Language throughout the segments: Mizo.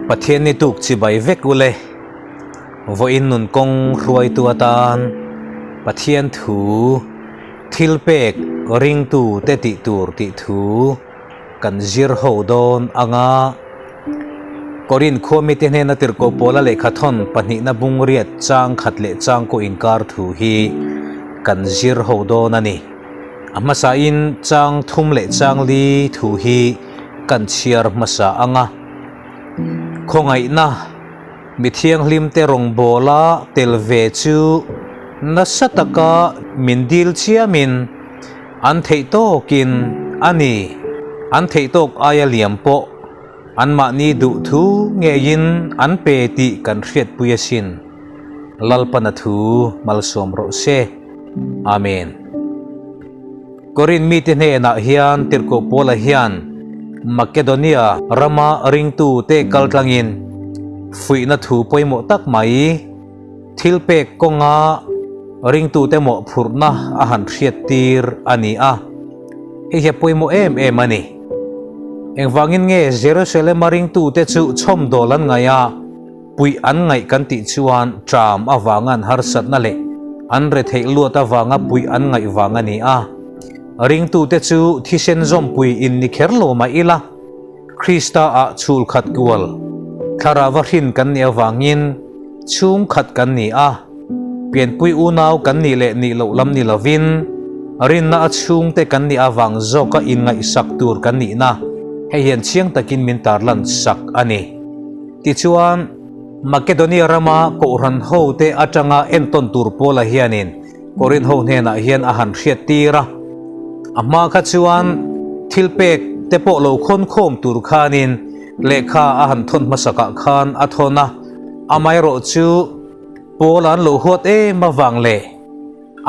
Pathian ni tuk chibai vek ule. Vawiin nun kawng hruaitu atan Pathian thu thil pek ringtu te tih tur tih thu kan zir ho dawn anga Korin khua mite hnena tirhkoh pawla lehkha thawn pahnihna bungriat chang khat leh chang kaw inkar thu hi kan zir ho dawn a ni. A hmasain chang thum leh chang li thu hi kan chhiar hmasa anga khawngaihna Mi thianghlimte rawngbawla tel ve chu nasa taka min dil chiamin an theih tawkin a ni. An theih tawk aia liam pawh anmahni duh thu ngeiin an pe tih kan hriatpui asin. Lalpana thu malsawm rawh se. Amen. Korin mite hnenah hian Tirhkoh Paula hian Makedonia rama ringtute kaltlangin fuihna thu pawimawh tak mai, thilpek kawnga ringtute mawhphurhna a han hriattir a ni a. Hei hi a pawimawh em em a ni. Engvangin nge Jerusalema ringtute chu chhawmdawl an ngaih a? Puih an ngaih kan tih chuan ṭam avanga an harsatna leh an retheih luat avanga puih an ngaih vang a ni a. Ringtute chu thisen zawmpui in ni kher lo mah ila, Krista-ah chhul khat kual, thlarauva hrin kan nih avangin chhung khat kan ni a. Pianpui unau kan nih leh nih loh lam ni lovin, rinna a chhungte kan nih avang zawka inngaihsak tur kan nihna hei hian chiang takin min tarlan sak a ni. Tichuan, Makedonia rama Kohhran hote atanga entawn tur Paula hianin Korinth ho hnenah hian a han hriattir a. A hma kha chuan thilpek te pawh lo khawnkhawm tur khanin lehkha a han thawn hmasakah khan a thawn a, amaherawh chu Paula an lo huat em avang leh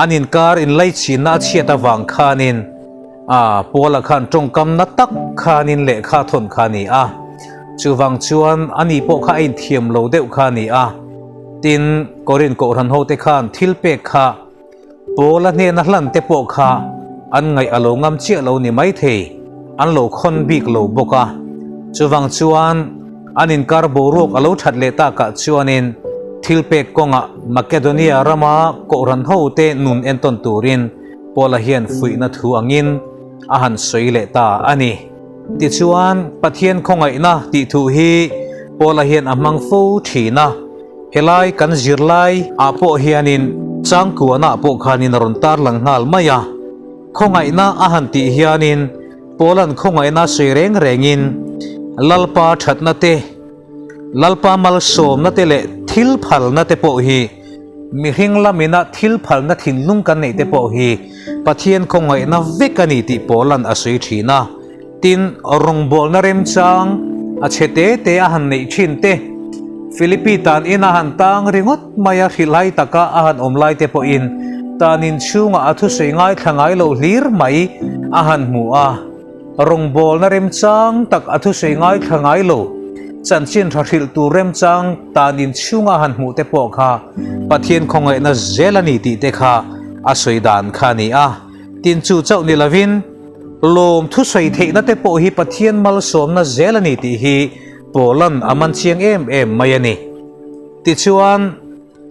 An inkar inlaichhinna a chhiat avang khanin a Paula khan tawngkam na tak khanin lehkha thawn kha a ni a. Chuvang chuan ani pawh kha a inthiam lo deuh kha a ni a. Tin, Korinth Kohhran hote khan thil pek kha Paula hnena hlan te pawh kha an ngaih a lo ngam chiah lo ni maithei, an lo khawn bik lo bawk a. Chuvang chuan An inkar boruak a lo that leh takah chuanin thilpek kawngah Makedonia rama Kohhran hote nun entawn turin Paula hian fuihna thu angin a han sawi leh ta a ni. Tichuan, Pathian khawngaihna tih thu hi Paula hian a hmang fo thin a, helai kan zirlai ah pawh hianin changkuanah pawh khanin a rawn tarlang nghal mai a. Khawngaihna a han tih hianin Paula'n khawngaihna sawi reng rengin Lalpa thatna te, Lalpa malsawmna te leh thil phalna te pawh hi mihring lamina thil phalna thinlung kan neih te pawh hi Pathian khawngaihna vek a ni tih Paula'n a sawi thin a. Tin, rawngbawlna remchang a chhe te te a han neih thin te, Philippi tan in a han tang ringawt mai a hrilhai taka a han awm lai te pawhin tan in chhungah a thusawi ngaithla ngai lo hlir mai a han hmu a. Rawngbawlna remchang tak a thusawi ngaithla ngai lo, chanchin tha hrilh tur remchang tan in chhunga a han hmuh te pawh kha Pathian khawngaihna zel a ni tih te kha a sawi dan kha a ni a. Tin chu chauh ni lovin lawm thusawi theihna te pawh hi Pathian malsawmna zel a ni tih hi Paula'n a man chiang em em mai a ni. Tichuan,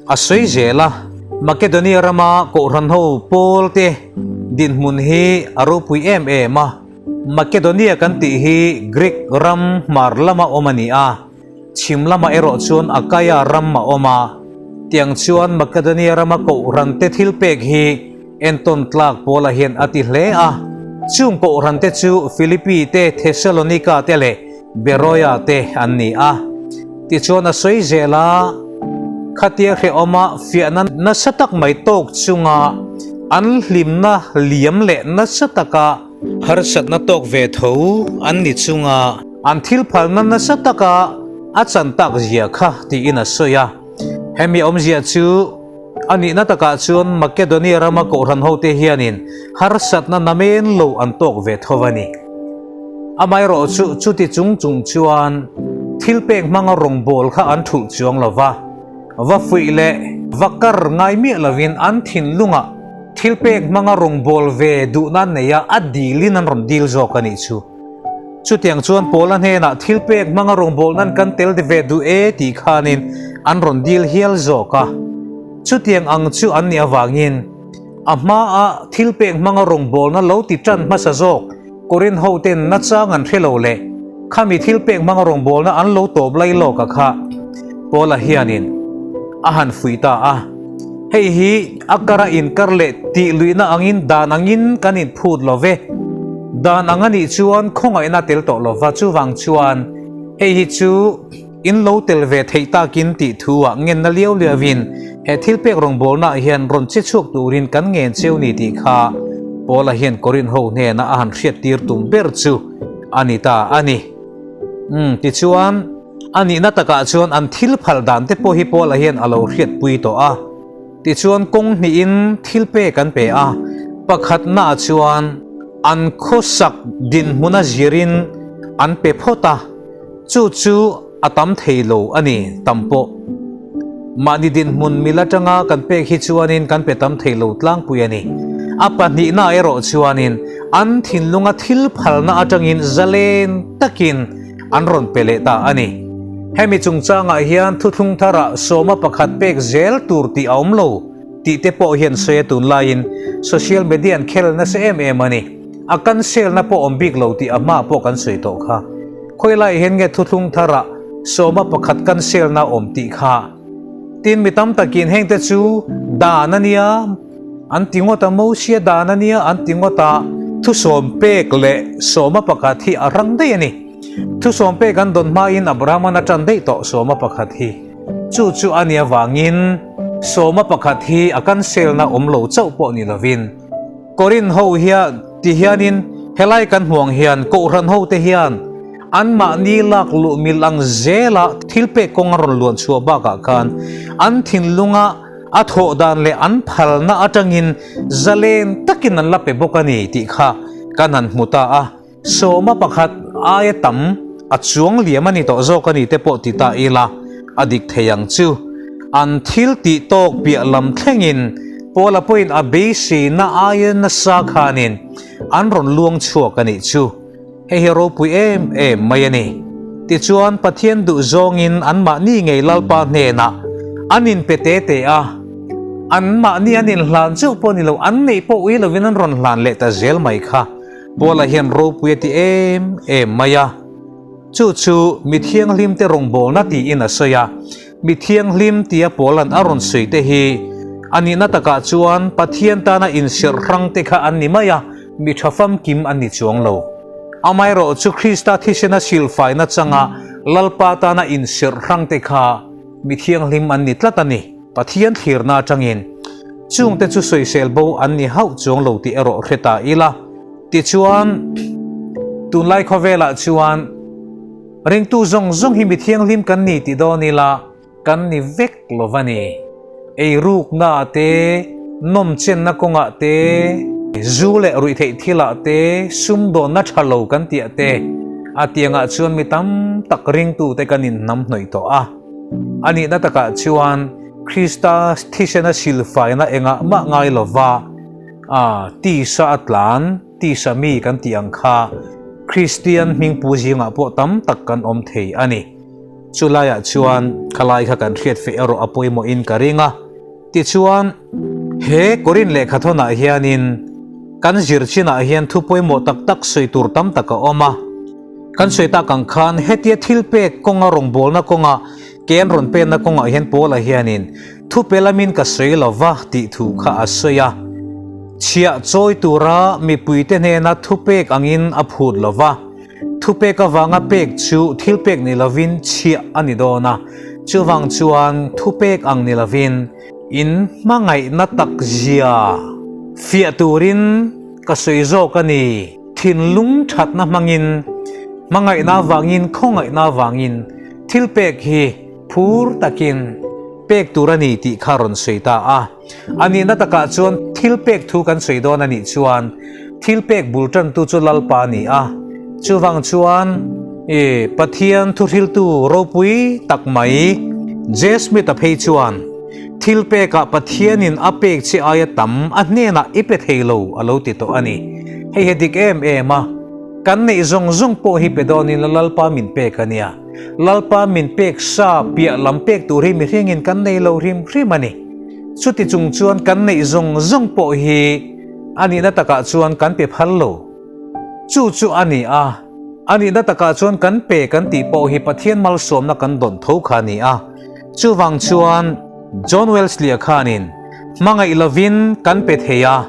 a sawi zel a, Makedonia rama Kohhran ho Paul-te dinhmun hi a ropui em em a. Makedonia kan tih hi Greek ram hmar lama awm a ni a, chhim lamah erawh chuan Akaia ram a awm a. Tiang chuan Makedonia rama Kohhrante thilpek hi entawn tlak Paula hian a ti hle a. Chung Kohhrante chu Philippi te, Thessalonika te leh Beroia te an ni a. Tichuan a sawi zel a, Khatia hrehawma fiahna nasa tak mai tawk chunga an hlimna liam leh nasa taka harsatna tawk ve tho an ni chunga an thil phalna nasa taka a chan tak zia kha tiin a sawi a. Hemi awmzia chu a nihna takah chuan Makedonia rama Kohhran hote hianin harsatna namen lo an tawk ve tho a ni. Amaherawh chu chuti chung chung chuan thil pek hmanga rawngbâwl kha an thulh chuang lo va, va fuih leh va kar ngai miah lovin an thinlungah thil pek hmanga rawngbâwl ve duhna neia a dilin an rawn dil zawk a nih chu. Chutiang chuan Paula hnenah thilpek hmanga rawngbawlna an kan tel ve duh e tih khanin an rawn dil hial zawk a. Chutiang ang chu an nih avangin a hmaa thilpek hmanga rawngbawlna lo ti tan hmasa zawk Korinth hoten nachang an hre lo leh khami thilpek hmanga rawngbawlna an lo tawp lai lawk a kha Paula hianin a han fuih ta a. Hei hi a kara inkar leh tih luihna angin dan angin kan inphut lo ve. Dan ang a nih chuan khawngaihna tel tawh lo va, chuvang chuan hei hi chu in lo tel ve theih takin tih thu ah ngenna liau liauin he thilpek rawngbawlnaah hian rawn che chhuak turin kan ngen cheu ni tih kha Paula hian Korinth ho hnena a han hriattir tum ber chu a ni ta a ni. Umm tichuan a nihna takah chuan an thil phal dan te pawh hi Paula hian a lo hriatpui tawh a. Tichuan kawng hnihin thil pek an pe a, pakhatnaah chuan an khawsak dinhmuna zirin an pe phawt a, Chu chu a tam thei lo a ni, tam pawh. Mahni dinhmun mil atanga kan pek hi chuanin kan pe tam thei lo tlangpui a ni. A pahnihna erawh chuanin an thinlunga thil phalna atangin zalen takin an rawn pe leh ta a ni. Hemi chungchangah hian thuthlung tharah sawma pakhat pek zel tur tih a awm lo tih te pawh hian sawi a tunlaiin social media an khel nasa em em a ni. A cancelna pawh awm bik lo tih a hmaah pawh kan sawi tawh kha. Khawi laiah hian nge thuthlung tharah sawma pakhat cancelna awm tih kha? Tin, mi tam takin hengte chu dan a nia an ti ngawt a, Mosia dan a nia an ti ngawt a, thusawm pek leh sawma pakhat hi a rang daih a ni. Thusawm pek an dawn hmain Abraham-an a tan daih tawh sawma pakhat hi. Chu chu a nia vangin sawma pakhat hi a cancelna awm lo chauh pawh ni lovin, Korinth ho hian ti hianin helai kan hmuh ang hian Kohhran ho te hian anmahni lak luh mil ang zela thil pek kawng a rawn luan chhuah bakah khan an thinlunga a thawh dan leh an phalna atangin zalen takin an la pe bawk a ni tih kha kan han hmu ta a. Sawma pakhat aia tam a chuang liam a ni tawh zawk a ni te pawh ti ta ila a dik thei ang chu. An thil tih tawk piah lam thlengin Paula pawhin a beiseina aia nasa khanin an rawn luang chhuak a nih chu. Hei hi ropui em em mai a ni. Tichuan Pathian duh zawngin anmahni ngei Lalpa hnenah an inpe te te a, anmahni an inhlan chauh pawh ni lo, an neih pawh ui lovin an rawn hlan leh ta zel mai kha. Paula hian ropui a ti em em mai a, chu chu mi thianghlimte rawngbawlna tiin a sawi a. Mi thianghlim tia Paula'n a rawn sawi te hi a nihna takah chuan Pathian tana inserh hrang te kha an ni mai a, mi tha famkim an ni chuang lo. Amaherawh chu Krista thisena silfaina changa Lalpa tana inserh hrang te kha mi thianghlim an ni tlat a ni. Pathian thlirna atangin chungte chu sawisel bo an ni hauh chuang lo tih erawh hre ta ila. Tichuan, tunlai khawvelah chuan ringtu zawng zawng hi mi thianghlim kan ni tih dawn ila kan ni vek lo va ni. Eirukna ah te, nawmchenna kawngah te, zu leh ruihtheih thilah te, sumdawnna tha lo kan tih ah te, a tiangah chuan mi tam tak ringtute kan inhnamhnawih tawh a. A nihna takah chuan Krista thisena silfaina engah mah ngai lova a tisa a tlan, tisa mi kan tih ang kha Kristian hmingpu zingah pawh tam tak kan awm thei a ni. Chulaiah chuan khalai kha kan hriat feh erawh a pawimawhin ka ring a. Tichuan, he Korinth lehkhathawnah hianin kan zir chinah hian thu pawimawh tak tak sawi tur tam tak a awm a. Kan sawi tak ang khan hetia thil pek kawnga rawngbawlna kawnga ke an rawn penna kawngah hian Paula hianin thu pe lamin ka sawi lo va tih thu kha a sawi a. Chhiah chawi tura mipuite hnena thu pek angin a phut lo va. Thu pek avanga pek chu thil pek ni lovin chhiah a ni dawn a. Chuvang chuan thu pek ang ni lovin in hmangaihna tak zia fiah turin ka sawi zawk a ni. Thinlung thatna hmangin, hmangaihna avangin, khawngaihna avangin thil pek hi phur takin pek tur a ni tih kha rawn sawi ta a. A nihna takah chuan thil pek thu kan sawi dawn a nih chuan thil pek bul tantu chu Lalpa a ni a. Chuvang chuan i Pathian thuhriltu ropui tak mai J. Smith-a phei chuan Thil pekah Pathianin a pek che aia tam a hnenah i pe thei lo a lo ti tawh a ni. Hei hi dik em em a. Kan neih zawng zawng pawh hi pe dawnin la Lalpa min pek a nia. Lalpa min pek sa piah lam pek tur hi mihringin kan nei lo hrim hrim a ni. Chuti chung chuan kan neih zawng zawng pawh hi a nihna takah chuan kan pe phal lo. Chu chu a ni a, a nihna takah chuan kan pe kan tih pawh hi Pathian malsawmna kan dawn tho kha a ni a. Chuvang chuan John Wesley-a khanin hmangaih lovin kan pe thei a,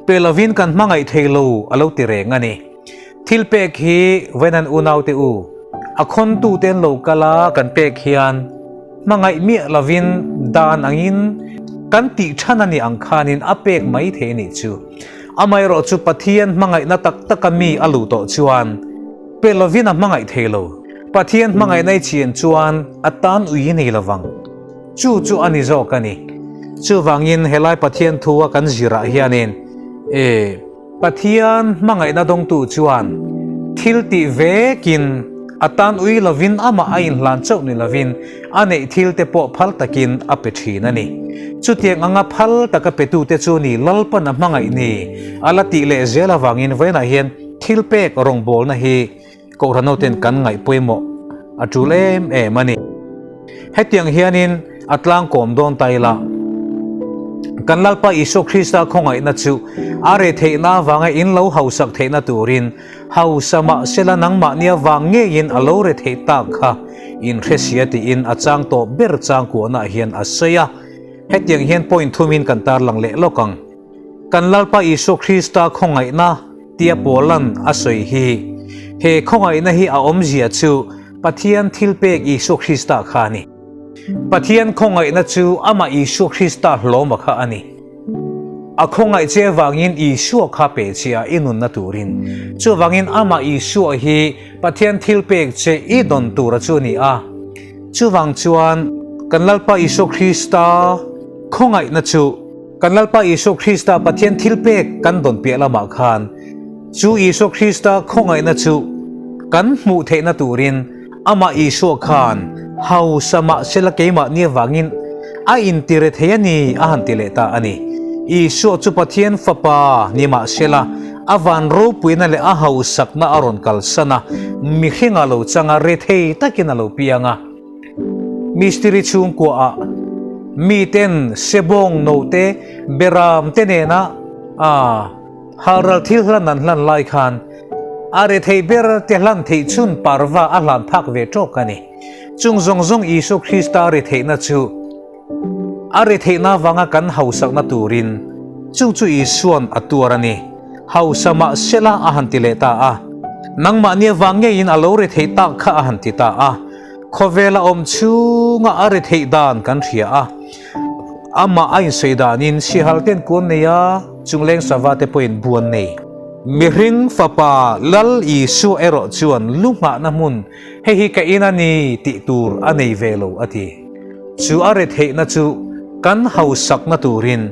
Pe lovin kan hmangaih thei lo a lo ti reng a ni. Thil pek hi Venan unaute u, a khawntute an lo kal a kan pek hian hmangaih miah lovin dan angin kan tih than a ni ang khanin a pek mai thei a nih chu. Amaherawh chu Pathian hmangaihna tak taka mi a luh tawh chuan pe lovin a hmangaih thei lo. Pathian hmangaihna i chian chuan a tan ui nei lovang. Chu chu a ni zawk a ni. Chuvangin helai Pathian thu a kan zirah hianin e Pathian hmangaihna dawngtu chuan thil tih vekin a tan ui lovin amah a inhlan chauh ni lovin a neih thil te pawh phal takin a pe thin a ni. Chutiang anga phal taka petute chu ni Lalpan a hmangaih ni a la tih leh zel avangin vawiinah hian thil pek rawngbawlna hi Kohhran hoten kan ngaih pawimawh a tul em em a ni. Hetiang hianin a tlangkawm dawn ta ila, kan Lalpa Isua Krista khawngaihna chu a reh theihna avanga in lo hausak theihna turin hausa mahsela nangmahni avang ngeiin a lo re theih tak kha in hre sia tiin a chang tawh ber changkuahnaah hian a sawi a. Hetiang hian point thumin kan tarlang leh lawk ang. Kan Lalpa Isua Krista khawngaihna tia Paula'n a sawi hi, he khawngaihna hi a awmzia chu Pathian thilpek Isua Krista kha a ni. Pathian khawngaihna chu amah Isua Krista hlawma kha a ni. A khawngaih che avangin Isua kha pe che a i nunna turin. Chuvangin amah Isua hi Pathian thilpek che i dawn tura chu a ni a. Chuvang chuan kan Lalpa Isua Krista khawngaihna chu Kan Lalpa Isua Krista Pathian thilpek kan dawn piah lamah khan chu Isua Krista khawngaihna chu kan hmuh theihna turin amah Isua khan hausa mahsela keimahni avangin a intire thei a ni a han ti leh ta a ni. Isua chu Pathian Fapa ni mahsela a van ropuina leh a hausakna a rawn kalsan a, mihring a lo chang a, rethei takin a lo piang a. Mistiri chhungkuaah miten sebawng note beram te nena halral thil hlan an hlan lai khan a rethei ber te hlan theih chhun parva a hlan phak ve tawk a ni. Chung zawng zawng Isua Krista retheihna chu a retheihna avanga kan hausakna turin chung chu Isua'n a tuar a ni. Hausa mah sela a han ti leh ta a. Nangmahni avang ngeiin a lo retheih tak kha a han ti ta a. Khawvela awm chhunga a ri theih dan kan hria a, amah a insawi danin sihal ten kuan nei a, chungleng sava te pawhin bu an nei. Mihring fapa Lal Isua erawh chuan lu nghahna hmun hei hi ka in a ni tih tur a nei ve lo a ti. Chu a ri theihna chu kan hausakna turin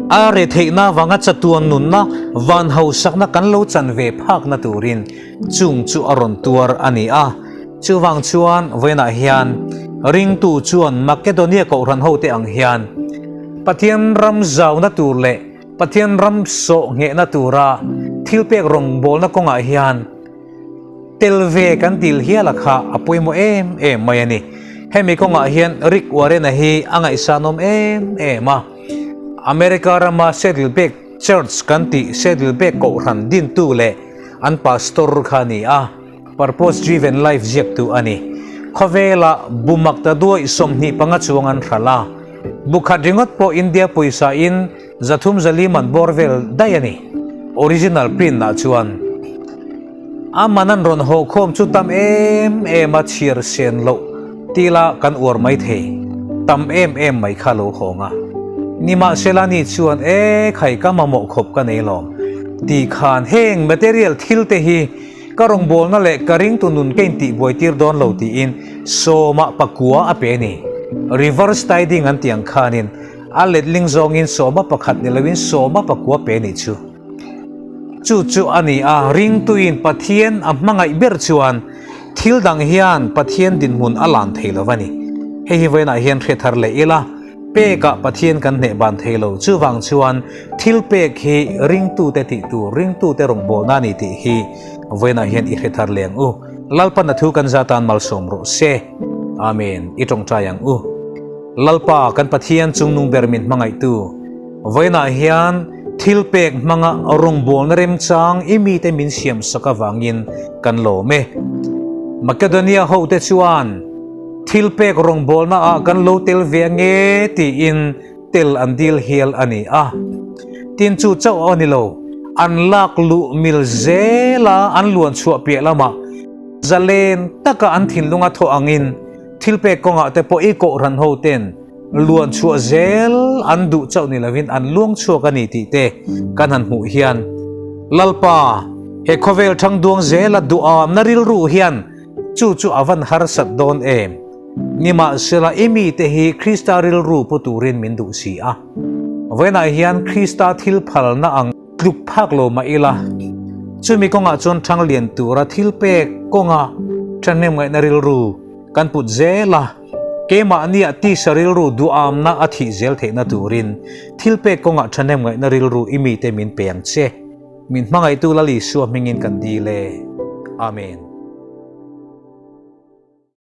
a ri theihna avanga chatuan nunna van hausakna kan lo chan ve phakna turin chung chu a rawn tuar a ni a. Chuvang chuan vawiinah hian ringtu chuan Makedonia kohhran hote ang hian Pathian ram zauna tur leh Pathian ram sawh nghehna tura thilpek rawngbawlna kawngah hian tel ve kan dil hial a kha a pawimawh em em mai a ni. Hemi kawngah hian Rick Warren-a hi a ngaihsanawm em em a. America rama Saddleback Church kan tih Saddleback kohhran dintu leh an pastor kha a ni a. Purpose Driven Life ziaktu a ni. Khawvela bu makta duai 25 chuang an hralh a. Bu khat ringawt pawh India pawisa in 304 man bawr vel daih a ni. Original print ah chuan a man an rawn haw khawm chu tam em em a chhiar sen loh tila kan uar mai thei. Tam em em mai kha lo hawng a. Nimahsela ni chuan e khai ka mamawh khawp ka nei lawm tih khan heng material thil te hi Ka rawngbawlna leh ka ringtu nun ka intihbuai tir dawn lo tiin sawmah pakua a pe a ni. Reverse tithing an tih ang khanin a letling zawngin sawma pakhat ni loin sawma pakua pe a nih chu. Chu chu a ni a, ringtuin Pathian a hmangaih ber chuan thil dang hian Pathian dinhmun a lan thei lo va ni. Hei hi vawiinah hian hre thar leh ila. Pekah Pathian kan hneh ban thei lo. Chuvang chuan thil pek hi ringtute tih tur, ringtute rawngbawlna a ni tih hi. Vawiinah hian i hre thar leh ang u. Lalpan a thu kan za tan malsawm rawh se. Amen. I tawngtai ang u. Lalpa kan Pathian chungnung ber min hmangaihtu, vawiinah hian thil pek hmanga rawngbawlna remchang i mite min siam sak avangin kan lawm e. Makedonia hote chuan thil pek rawngbawlna ah kan lo tel ve ange tiin tel an dil hial a ni a. Tin chu chauh a ni lo, an lak luh mil zela an luan chhuah piah lamah zalen taka an thinlunga thawh angin thilpek kawngah te pawh i kohhran ho ten luan chhuah zel an duh chauh ni lovin an luang chhuak a ni tih te kan han hmuh hian Lalpa he khawvel thang duang zela duhamna rilru hian chu chu a van harsat dawn em? Nimahsela i mite hi Krista rilru pu turin min duh si a. Vawiinah hian Krista thil phalna ang tluk phak lo mah ila, chumi kawngah chuan thang lian tura thil pek kawnga thahnem ngaihna rilru kan put zel a, keimahnia tisa rilru duhamna a thih zel theihna turin thil pek kawngah thahnem ngaihna rilru i mite min pe ang che. Min hmangaihtu Lal Isua hmingin kan dil e. Amen.